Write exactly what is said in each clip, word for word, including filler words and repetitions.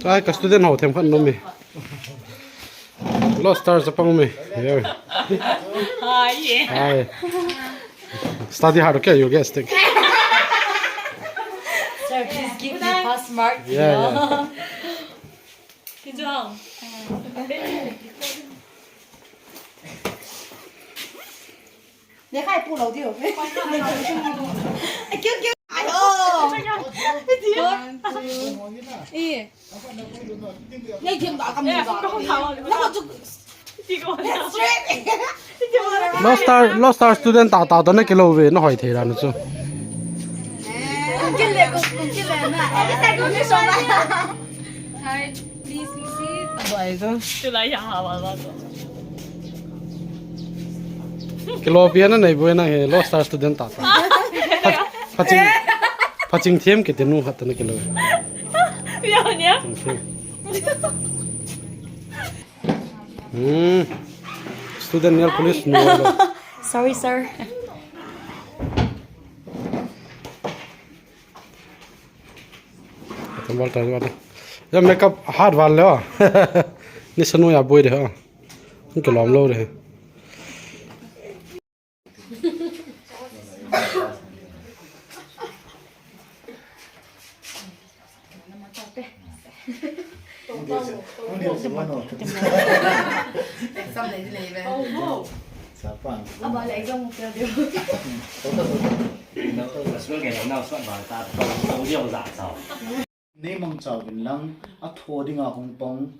Ai, ka student ho them khat nom e. Lost Stars a pang um e. Yeah. Hi. Hi. Study hard, okay? You get stick. Sir, please give me pass mark. Yeah, yeah. Kijang. Nekhai pu lou diu. Kiu, kiu. Ai, oh. Eh. Nei thim da kam da. Na ko chu. Straight. Lost Star, Lost Star student tah tah toh na kilou ve, na hoi thei dan chu. Kile ko, kile na. Hi, please be seated. Tulai ya ha wa wa. Kilou pi na nei boi na he, Lost Star student tah tah. Pha-, phaching, phaching them kiti nu khat na kilou. Ya, ya. Phaching them. Hmm. Student nail polish nu lo. Sorry, sir. Tambal ta wala. Ya makeup hard wal le. Ni sanu ya boi de ha. Ni ke lom lo de. Nei mangcha uvin lang, atho dinga hung pang,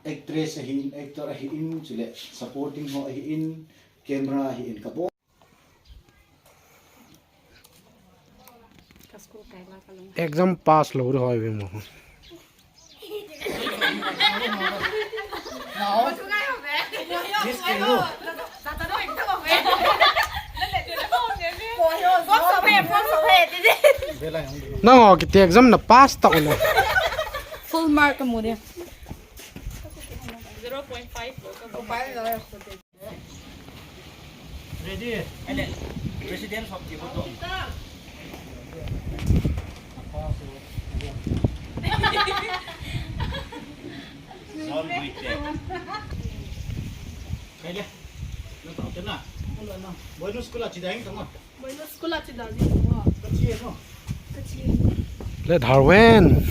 actress ahin, actor ahin, chule supporting ho ahin, camera ahin, kabon. Exam pass lou ding hoi ve mo. Nang ho kiti exam na pass ta ulo. Full mark ka mu de. Zero point five. Ready? Ele, President of the Photo. John Buite. Kaya, natao tena. Ano na? Bueno, school ati dahil tama. Bueno, school ati dahil tama. Kati ano? Kati. Let her win.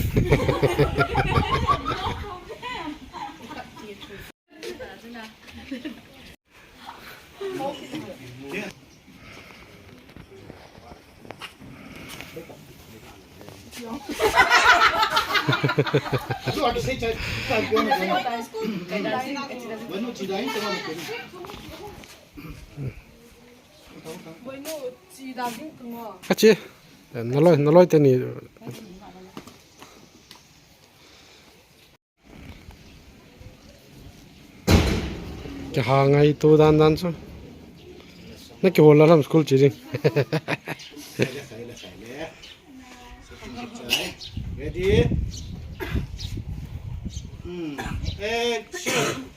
Achi. Naloi, naloi teni. Kiha ngai tu dan dan chu. Na kihol la lam school chi ding. Ready? Hmm. Action.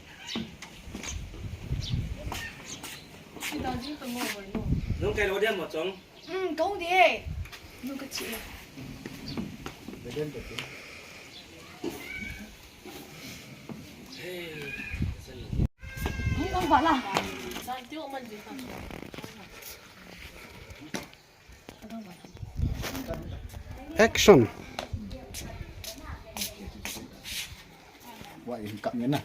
Nung kai lo dia mo chong. Hmm, kong di eh. Nung ka chi eh. Hey, kong ba la. Action. Wa in kap ngen na.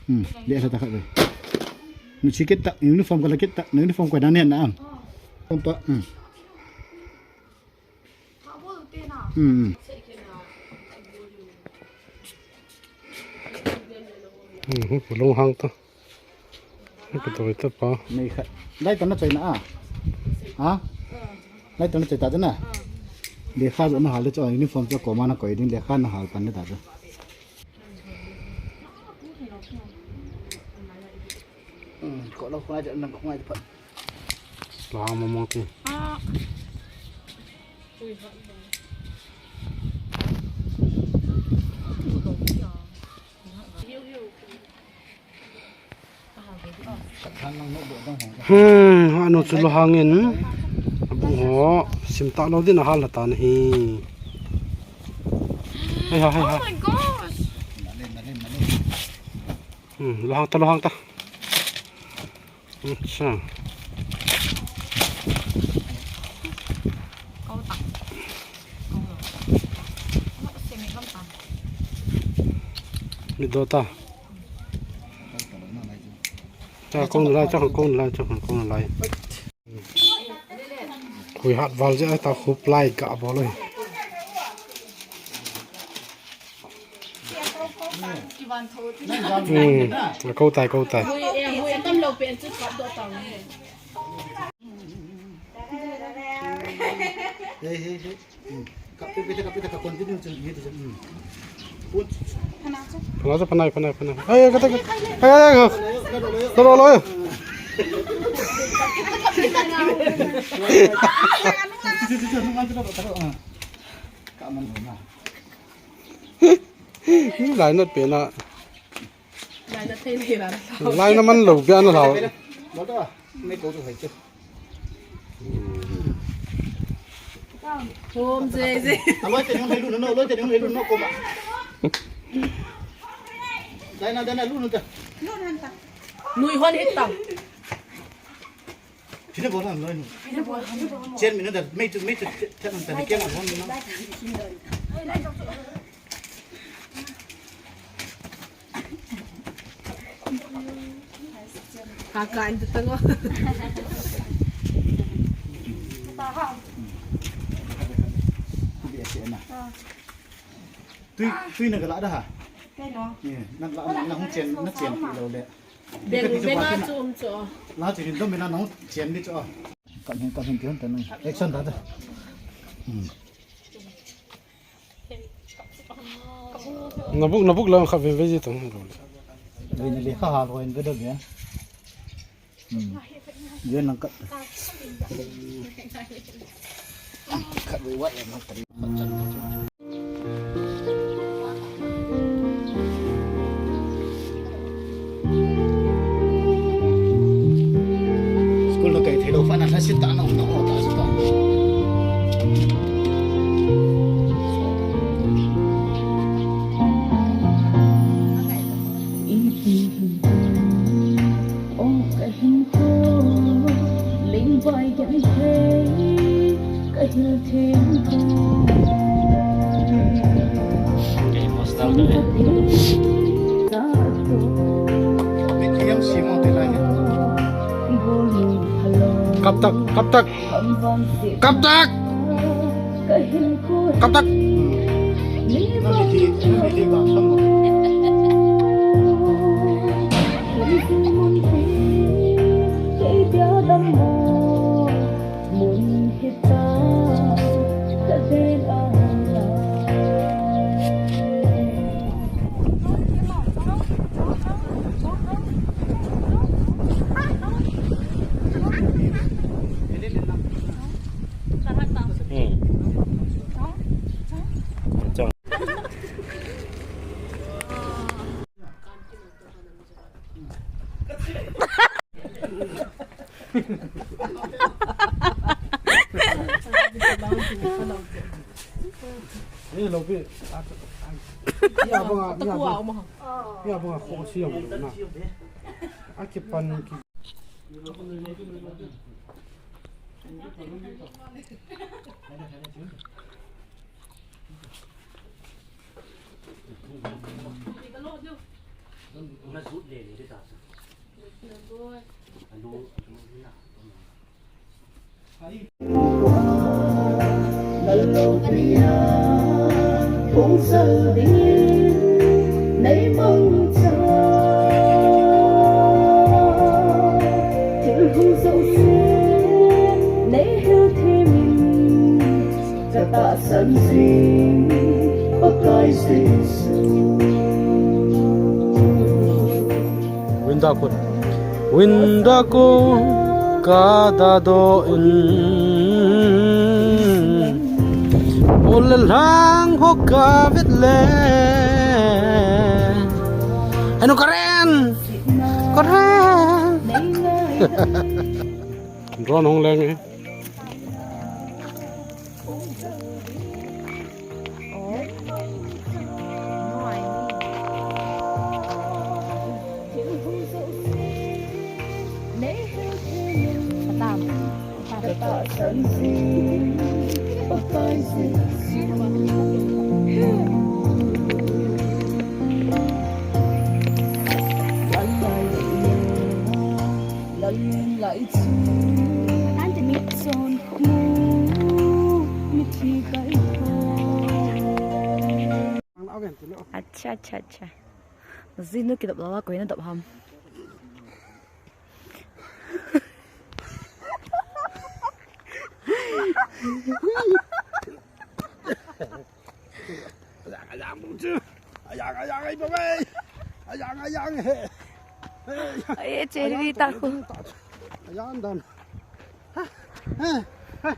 Hmm, le sa ta khat ve. Nu chi kit ta, uniform ka la kit ta, nu uniform ko dan ne na am. Kom pa, hmm. Hmm, hmm. Hmm, hmm, pulung hang ta. Ka toi ta pa. Nei khat. Lai ta na choi na a. Ha? Lai ta na choi ta na. Lekha jo na hal de cho uniform cho koma na koi ding lekha na hal pan de ta cho. Hmm, ko lo ko ai de na ko ai de pa. La mo mo ti. Ah. Hmm, anu chu lo hangin. Abu ho, sim ta lo din a hal ta na hi. Hei ha, hei ha. Oh my gosh. Hmm, lo hang ta, lo hang ta. Acha. Mit do ta. Cha kong lai, cha kong lai, cha kong lai. Hui hat val je ta khup lai ka bol oi. Hmm, ko tai, ko tai. Hey, hey, hey. Hmm. Ka pe pe ka pe ka continue chu ni chu. Hmm. Pun. Phanai, phanai, phanai, phanai. Hey, ka ta. Hey, hey, hey. Lo, lo, lo. Ka man na. Lai na pe na. Lai na thei nei la. Lai na man lo bia na lau. Bol ta. Nei ko tu hai chu. Hom je je. A loi te nung hei lu no, loi te nung hei lu no ko ma. Dai na, dai na lu no ta. Nui hon hit ta. Phine bol han loi nu. Chen mi na da, mei tu, mei tu, chen ta ni ke ma hon na. Kaka in tu tango. Tui, tui na gala da ha. Kei no. Ni, na la, na hung chen, na chen pi lo le. Beng, beng a chu um chu. La chu hin dom na nong chen ni chu. Ka hin, ka hin ti hon ta nang. Action ta ta. Hmm. Na buk, na buk lang kha ve ve ji tong. Ve ni le kha ha lo in ve da ve. Hmm. Ve nang ka. Kha ve wa nang ka. School lo kai thei lo fa na lhasit ta na um na o ta si ta. Ong ka hin ko, ling bai gan thei, ka hil thei ko. Kei emotional na ve. Kap tak, kap tak. Kap tak. Kap tak. Ni lo pi. Ya banga, ya banga. Ya banga ko si yong na. Aki pan ki. Ka tahsan jing Pakai Jesu. Winda kun. Winda kun ka da do in. Ol lang ho ka vet le. Anu Karen. Karen. Drone hung leng e. Acha, acha, acha. Jinu kidop lala koi nadop ham. Ayang, ayang, bung chu. Ayang, ayang, ai, bung ai. Ayang, ayang, he. He. Ai, cheri ta khu. Ayang dan. Ha. Ha. Ha.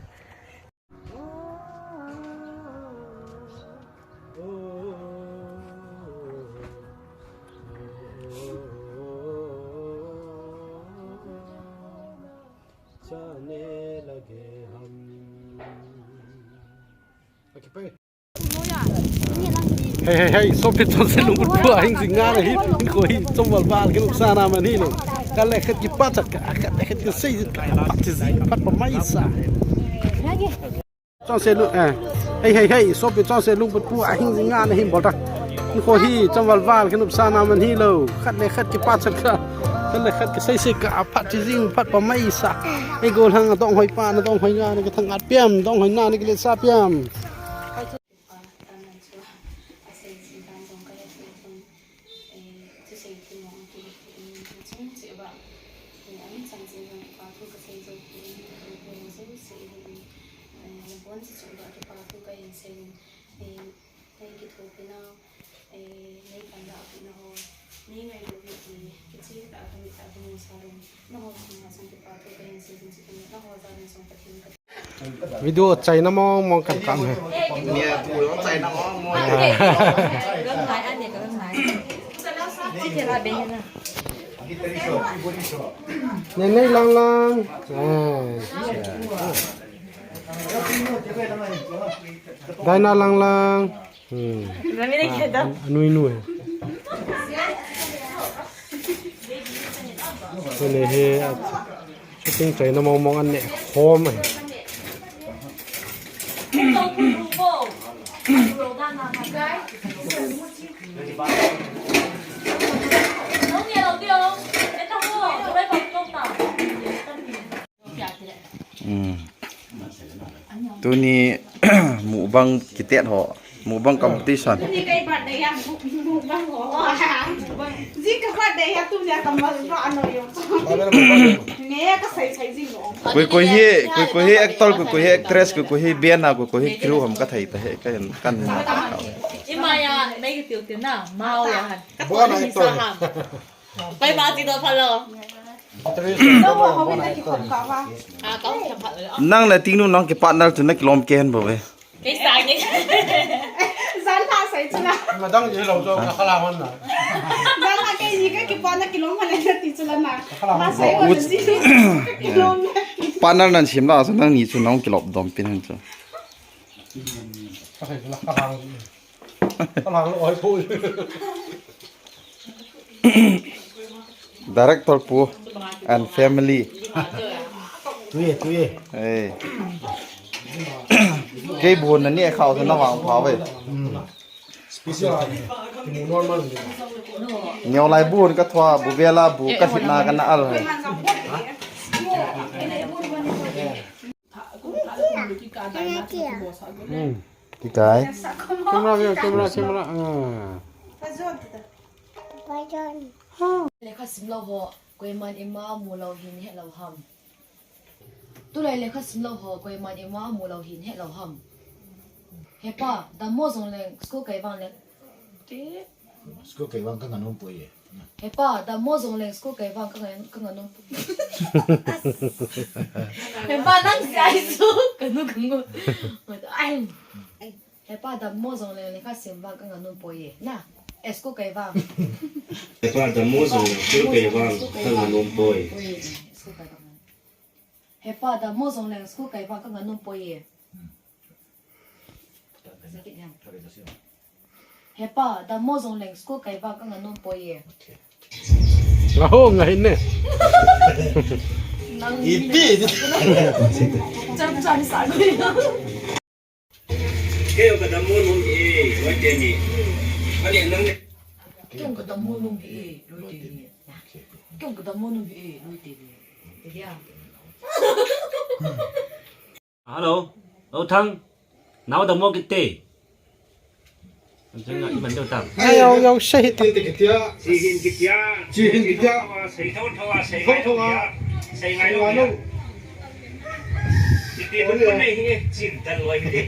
Hei, hei, hei, sopi chonse lungput pu ahing jing ngan ahi, hinkho hi chomval val khen nopsahna man hilou. Khat le khat kipachat kah, khat le khat kisei jing kah, phat chi jing, phat pa mai sa. Chonse lung, eh. Hei, hei, hei, sopi chonse lungput pu ahing jing ngan ahi bol ta. Hinkho hi chomval val khen nopsahna man hilou. Khat le khat kipachat kah, khat le khat kisei sei kah, phat chi jing, phat pa mai sa. Ei golhang donghoi pa na donghoi nga na kithang at piam, donghoi na na kiletsa piam. Thusei thim mong kihi in, chun cheh uva, eh, amin chang cheh jong kipa thu kasei jou peh in, kithopina jouse hi in, eh, nabonchauva kipa thu kahin sei in, eh, nei kithopina, eh, nei panlah pehna ho, nei ngailut peh, kicheh tah a kamit a kamu sa lou, nangho chunga jong kipa thu kahin sei in, chuteng le nangho jal in jong Pathen ka Video chaina mong mong kan kam he. Nia pu jong chaina mong mong. Nei nei lang lang. Eh. Daina lang lang. Hmm. Anui nu he. Koi ne he, shooting chaina mong mong an ne khom ahi. Hmm. Tuni mukbang kitet ho, mukbang competition. Tuni kei birthday a, mu-, mukbang ho. Ji ka birthday a tuni a kamal ro ano yo. Ne ka sai sai ji no. Koi koi hi, koi koi hi actor, koi koi hi actress, koi koi hi band a, koi koi hi crew ham ka thei ta he, ka hin kan. Ima ya, nei ka tiu tiu na, mau ya han. Ka to ni sa ham. Pai ba ti do pha lo. Nang le Tingnu nang ki partner chu na kilom kei hen bou ve. Kei sa nge. Jan la sai chu la. Ma dang ji lo jo ka khala hon na. Jan la kei ni ka ki pa na kilom ma le na ti chu la na. Ma sai ho ji. Kilom na. Partner nan sim la chu nangni chu nang kilop dom pin hen chu. Director pu and family. Tuye, tuye. Hey. Kei bu na ni khao na wang pha ve. Special. Normal. Neo lai bu ka thua bu vela bu ka sit na ka na al hai. Hmm. Kikai. Camera, camera, camera. Ah. Lekha simlou ho, koiman ima mulou hin helou ham. Tulai lekha simlou ho, koiman ima mulou hin helou ham. Hepa, dammo jongleng, school kai vang le. School kai vang ka nganom poi e. Hepa, dammo jongleng school kai vang ka ngan, ka nganom. Hepa, nang si ai su, ka nu ka ngu. Ai. Hepa, dammo jongleng lekha sim vang ka nganom poi e. Na, eh, school kai vang. Hepa, dammo jongleng school kai vang ka nganom poi. Hepa, dammo jongleng school kaiva kanganom poi e. Hepa, dammo jongleng school kaiva kanganom poi e. Ngaho ngai ne. Ipi. Cham cham sa ko. Kei jong kadammo nom e, loi teni. Ani nang ne. Kei jong kadammo nom e, loi teni. Kei jong kadammo nom e, loi teni. Hello. Lo Thang. Nao dammo kit te. Ang jeng a iman deu tam. Ai, yo, yo, sei hih te. Chi hin kitia. Chi hin kitia. Sei thotho a, sei ngai lou. Sei ngai lou. Iti pun pun nei hi, chin tan loi hi.